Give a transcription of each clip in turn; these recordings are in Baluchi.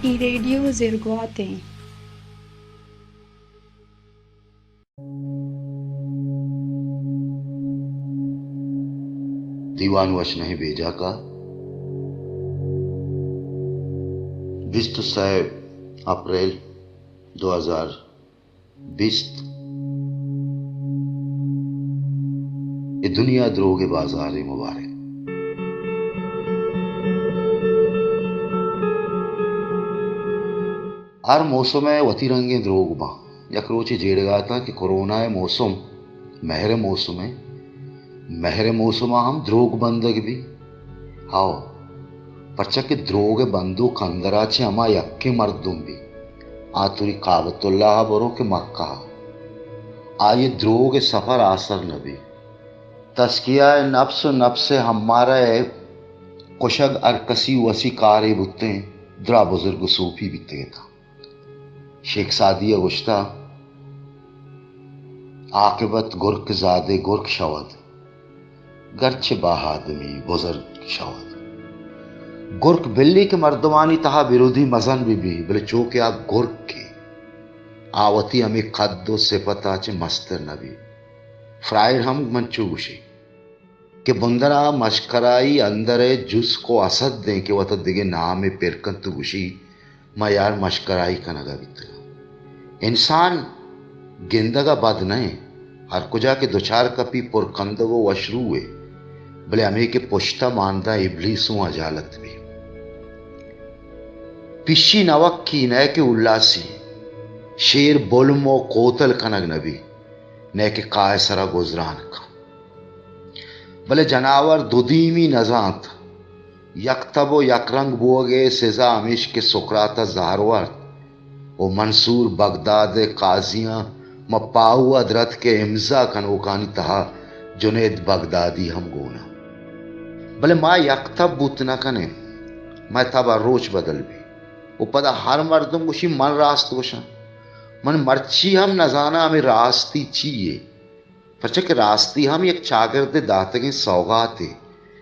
اے ریڈیو زرگوات ایں۔ دیوان وش نہ ایں بیجاہ کا۔ بیست و سئے اپریل دو ہزار بیست۔ اے دنیا دروگ ءِ بازارے مبارک۔ ہر موسم ءَ وتی رنگیں دروگ باں۔ یک روچے جیڑگ ءَ اتاں کہ کرونا ءِ موسم مہر ءِ موسم ءَ، مہر ءِ موسم ءَ ہم دروگ بندگ بی۔ ہاو، پرچا کہ دروگ ءِ بندوک اندر ءَ چہ ہما یکیں مردم بی۔ آ توری کعبۃ اللہ ءَ برو کہ مکہ ءَ، آئی ءِ دروگ ءِ سفر آسر نہ بی۔ تزکیہ نفس و نفس امارہ ءِ کشگ ہر کسی وسی کارے بوتیں، درا بزرگ و صوفی بیتگ اتاں۔ شیخ سعدی ءَ گوشتہ، عاقبت گرک زادے گرک شود، گرچہ با آدمی بزرگ شود۔ گرک بلی کہ مردمانی تہا برودی مزن بہ بی، بلے چو کہ آ گرکے، آ وتی ہمے قد و صفت ءَ چہ مستر نہ بی۔ فرائڈ ہم من چو گوشی کہ بندر ءَ مشکرائی اندر ءِ جسک و حسد دیں کہ وتا دگہ نامے پر کنت و گوشی، ما یار مشکرائی کنگ ءَ بیتگاں۔ انسان گندگ ءَ بد نہ ایں، ہر کجا کہ دچار کپی پر کندگ و وشروئے، بلے ہمے کہ پشت ءَ مانداں ابلیس اوں ہجالت بی۔ پشی نوکی نئے کہ الاسی، شیر بلم و کوتل کنگ نہ بی، نئے کہ کاہ ءِ سرا گزران کن۔ بلے جناور دو دیمی نزانت۔ یک تب و یک رنگ بوگ ءِ سزا ہمیش کہ سقراط ءَ زہر ورت و منصور بغداد ءِ قاضیاں ماں پاہو ءَ درت کہ امضا کنوکانی تہا جنید بغدادی ہم گون اَنت۔ بلے ما یک تب بوت نہ کنیں، مئے تب ہر روچ بدل بی۔ و پدا ہر مردم گوشی من راست گوشاں۔ من مرچی ہم نزاناں ہمے راستی چی یے۔ پرچا کہ راستی ہم یک چاگرد ءِ داتگیں سوغاتے۔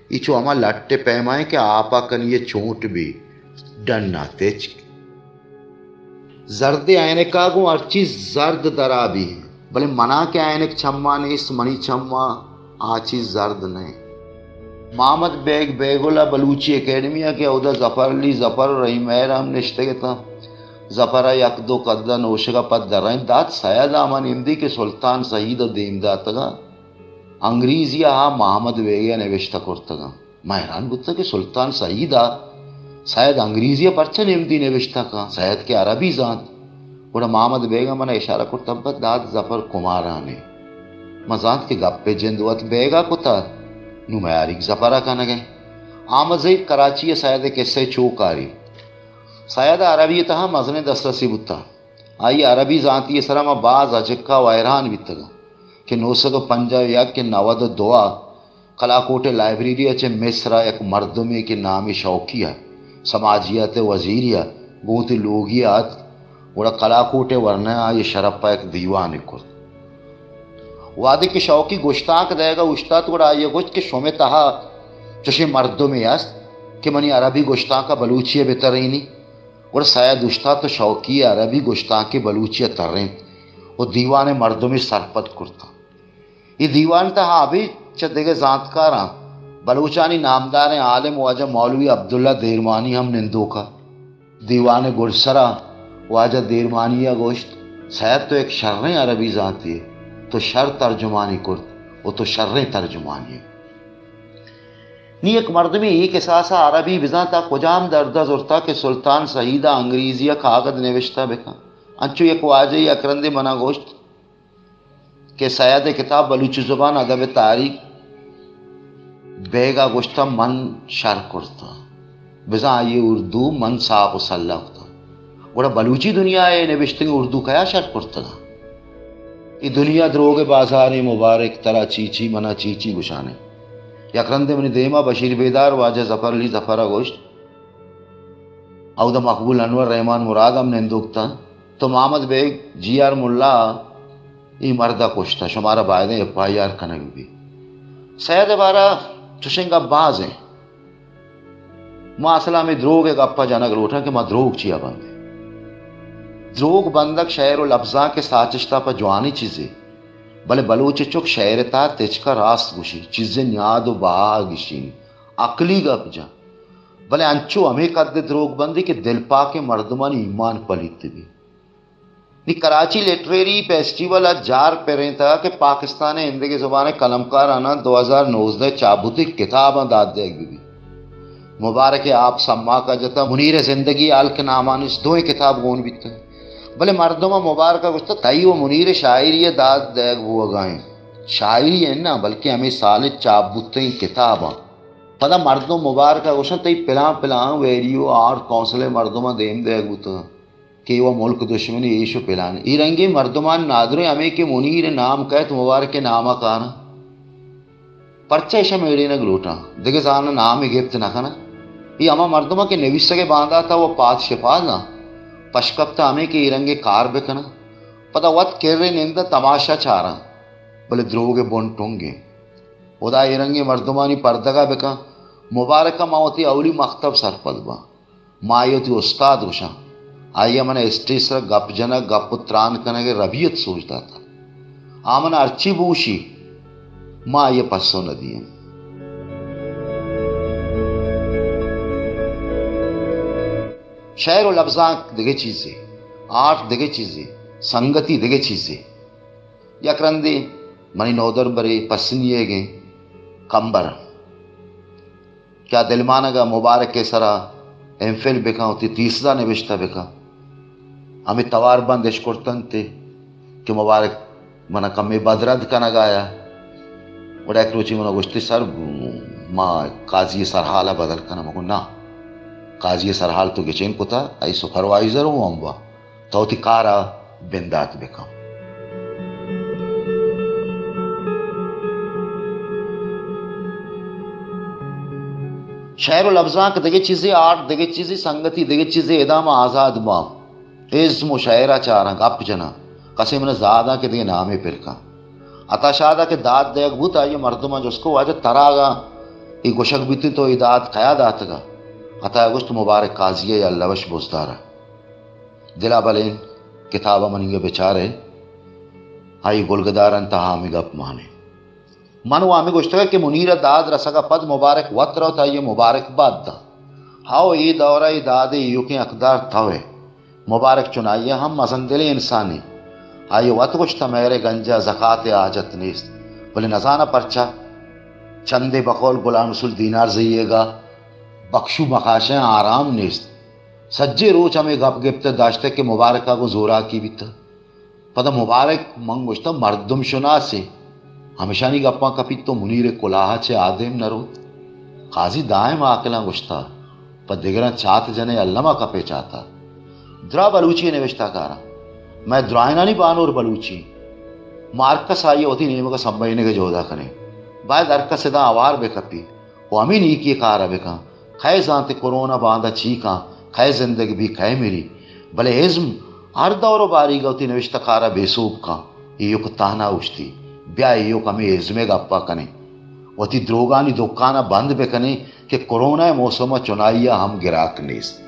اے چو ہما لٹ ءِ پیما ایں کہ آپ ءَ کنی ءُ چونٹ بی، ڈن ءَ تچک۔ زردیں عینک ءَ گوں ہر چیز زرد درا بی، بلے منا کہ عینک چما نیست، منی چما آ چیز زرد نہ ایں۔ محمد بیگ بیگل ءَ بلوچی اکیڈمی ءَ کہ اودا ظفر علی ظفر ءُ رحیم مہر ہم نشتگ اتاں۔ ظفر ءَ یک دو قد ءَ نوشگ ءَ پد درائینت دات، سید ءَ ہما نمدی کہ سلطان سعید ءَ دیم داتگ ءَ انگریزی ءَ آ محمد بیگ ءَ نبشتہ کرتگ اَنت۔ من حیران بوتاں کہ سلطان سعید ءَ سید انگریزی ءَ پرچا نمدی نبشتہ کن؟ سید کہ عربی زانت۔ گڑا محمد بیگ ءَ من ءَ اشارہ کرت، ابا داد ظفر کماران ایں۔ من زانت کہ گپ ءِ جند وت بیگ ءَ کتہ، نوں میاریگ ظفر ءَ کنگ ءَ ایں۔ احمد زہیر کراچی ءَ سید ءِ کسہ ءَ چو کاری۔ سید ءَ عربی ءِ تہا مزنیں دسترسی بوتہ۔ آئی ءِ عربی زانتی ءِ سرا ما باز ہچکہ ءُ حیران بیتگاں کہ نو سد ءُ پنجاہ ءُ یک ءَ نود ءُ دو ءَ کلاکوٹ ءِ لائبریری ءَ چہ مصر ءَ یک مردمے کہ نامی شوقی ءَ سماجیات ءِ وزیرے ءَ گوں وتی لوگی ءَ اتک، گڑا کلاکوٹ ءِ ورنا ءَ آئی ءِ شرپ ءَ یک دیوانے کرت۔ وہدے کہ شوقی گشتانک دئیگ ءَ اوشتات، گڑا آئی ءَ گوشت کہ شمئے تہا چشیں مردمے است کہ منی عربی گشتانک ءَ بلوچی ءَ بہ ترینی؟ گڑا سید اوشتات ءُ شوقی ءِ عربی گشتانکے بلوچی ءَ ترینت ءُ دیوان ءِ مردمے سرپد کرتاں۔ اے دیوان ءِ تہا ابید چہ دگہ زانتکاراں بلوچانی نامداریں عالم واجہ مولوی عبداللہ دیرمانی ہم نندوک اَت۔ دیوان ءِ گڈسرا واجہ دیرمانی ءَ گوشت، سید تو یک شریں عربی زانتے ئے، تو شر ترجمانی کرت ءُ تو شریں ترجمانی ئے۔ نی یک مردمے اے کساس ءَ عربی بزانت، آ کجام درد ءَ زرتہ کہ سلطان سعید ءَ انگریزی ءَ کاگد نبشتہ بکن؟ انچو یک واجہ یے یک رندے منا گوشت کہ سید ءِ کتاب بلوچی زبان ادب ءِ تاریخ بیگ ءَ گوشتہ من شر کرتہ، بزاں آئی ءِ اردو من صاف ءُ سلہ کتہ۔ گڑا بلوچی دنیا ءِ نبشتگیں اردو کیا شر کرتگ؟ اے دنیا دروگ ءِ بازارے مبارک، ترا چی چی منا چی چی گشانے۔ یک رندے منی دیما بشیر بیدار واجہ ظفر علی ظفر ءَ گوشت، اودا مقبول انور رحمان مراد ہم نندوک تاں، تو محمد بیگ جی آر ملا اے مرد ءَ کشتہ، شمارا بایدیں ایف آئی آر کنگ بی۔ سید ءِ بارہ چشیں گپ باز ایں۔ ما اصل ءَ ہمے دروگ ءِ گپ ءَ جنگ لوٹاں کہ ما دروگ چیا بندیں۔ دروگ بندگ شعر و لبزانک ءِ ساچشت ءَ پہ جوانیں چیزے، بلے بلوچ ءِ چک شعر ءِ تہا تچک ءَ راست گوشی، چیزے نیاد و بہا گشینی، عقلی گپ جن، بلے انچو ہمے قد ءَ دروگ بندی کہ دلپاکیں مردمانی ایمان پلیت بی۔ نی کراچی لٹریری فیسٹیول ءَ جار پرینتگ کہ پاکستان ءِ ایندگہ زبان ءِ قلمکاراناں دو ہزار نوزدہ ءَ چاپ بوتگیں کتاباں داد دیگ بہ بیت۔ مبارک ءِ آپ سماک ءَ جتہ، منیر ءِ زندگی ءِ ہلک نامانش دوئیں کتاب گون بیتگ۔ بلے مردماں مبارک ءَ گوشتہ، تئی و منیر ءِ شاعری ءِ داد دیگ بوگ ءَ انت۔ شاعری اناں، بلکیں ہمے سال ءَ چاپ بوتگیں کتاباں۔ پدا مردم مبارک ءَ گوشنت، تئی plan plan value art council ءِ مردماں دیم دیگ بوتگ کہ اے و ملک دشمنی ایش و پلان۔ اے رنگیں مردمانی نادریں ہمے کہ منیر ءِ نام کئیت مبارک ءِ نام ءَ کاراں۔ پرچا ایشاں میڑینگ لوٹاں؟ دگہ زاناں نامے گپت نہ کناں؟ اے ہما مردماں کہ نویسگ ءِ باندات ءَ و پاد شپاداں، پشکپتہ ہمے کہ اے رنگیں کار بکناں۔ پدا وت کرے نند ءَ تماشا چاراں، بلے دروگ ءِ بن ٹنگ انت۔ ہدا اے رنگیں مردمانی پردگ ءَ بکن۔ مبارک ءَ من وتی اولی مکتب سرپد باں۔ ما آئی ءَ وتی استاد گوشاں۔ آئی ءَ من ءَ اسٹیج سرا گپ جنگ، گپ ءُ تران کنگ ءِ ربیت سوج داتگ۔ آ من ءَ ہرچی بگوشی، ما آئی ءَ پسو نہ دیاں۔ شعر ءُ لبزانک دگہ چیزے، آرٹ دگہ چیزے، سنگتی دگہ چیزے۔ یک رندے منی نودربرے پسنی ئیگیں کمبر کہ آ دلمانگ ءَ مبارک ءِ سرا ایم فل بکن، وتی تیسز ءَ نبشتہ بکن۔ ہمے توار بند اشکرتنت کہ مبارک من ءَ کمے بدرد کنگ ءَ آیا۔ گڑا یک روچے من ءَ گوشتی، سر، ما قاضی ءِ سرحال ءَ بدل کناں؟ من گو نا، قاضی ءِ سرحال تو گچین کتا، آئی سپروائزر اوں ہم با۔ تو وتی کار ءَ بندات بکن۔ شعر ءُ لبزانک دگہ چیزے، آرٹ دگہ چیزے، سنگتی دگہ چیزے، ادا ما آزاد باں۔ ازم ءُ شعر ءَ چاراں، گپ جناں۔ کسے من ءَ زاداں کہ دگہ نامے پر کن۔ عطا شاد ءَ کہ داد دیگ بوت، آئی ءَ مردماں جست کو، واجہ ترا اگاں اے گوشگ بیتیں تو اے داد کیا داتگ ءَ؟ عطا ءَ گوشت، مبارک قاضی ءِ اللہ بخش بزدار ءَ۔ دل ءَ بلین کتاب ءَ منی ءَ بچارے، آئی گلگدارانی تہا ہمے گپ مان انت۔ من وا ہمے گوشتگ کہ منیر ءَ داد رسگ ءَ پد مبارک وت روت، آئی ءَ مبارک بات دنت۔ ہئو، اے دور ءَ اے داد ءِ ایوکیں حقدار تو ئے۔ مبارک چنائی ءَ ہم مزن دلیں انسانے۔ آئی ءَ وت گوشتہ، مہر ءِ گنج ءَ زکات ءِ حاجت نیست، بلے نزاناں پرچا چندے بقول غلام رسول دینار زئی ئیگ ءَ بکشو مکاشاں آرام نیست۔ سجیں روچ ہمے گپ گپت ءُ داشتگ کہ مبارک ءَ گوں زوراکی بیتگ۔ پدا مبارک، من گوشتہ، مردم شناسے، ہمشانی گپاں کپیت تو منیر ءِ کلاہ ءَ چہ آ دیم نہ روت۔ قاضی دائم عاقلاں گوشتہ، پہ دگراں چات جنئے، الم ءَ کپئے چات ءَ۔ درا بلوچی ءِ نبشتہ کاراں، مئے درائینانی بانور بلوچی۔ ما ہرکس آئی ءَ وتی نیمگ ءَ سمبہینگ ءِ جہد ءَ کنیں۔ باید ہرکس ادا ہوار بہ کپی ءُ ہمے نیکی ءِ کار ءَ بہ کن۔ کئے زانت کرونا باندا چی کن، کئے زندگ بی، کئے مری۔ بلے ازم ہر دور ءُ باریگ ءَ وتی نبشتہ کار ءَ بے سوب کن۔ ایوک تہنا اوشتی۔ بیا ایوک ہمے ازم ءِ گپ ءَ کنیں۔ وتی دروگانی دکان ءَ بند بہ کنیں کہ کرونا ءِ موسم ءَ چنائی ءَ ہم گراک نیست۔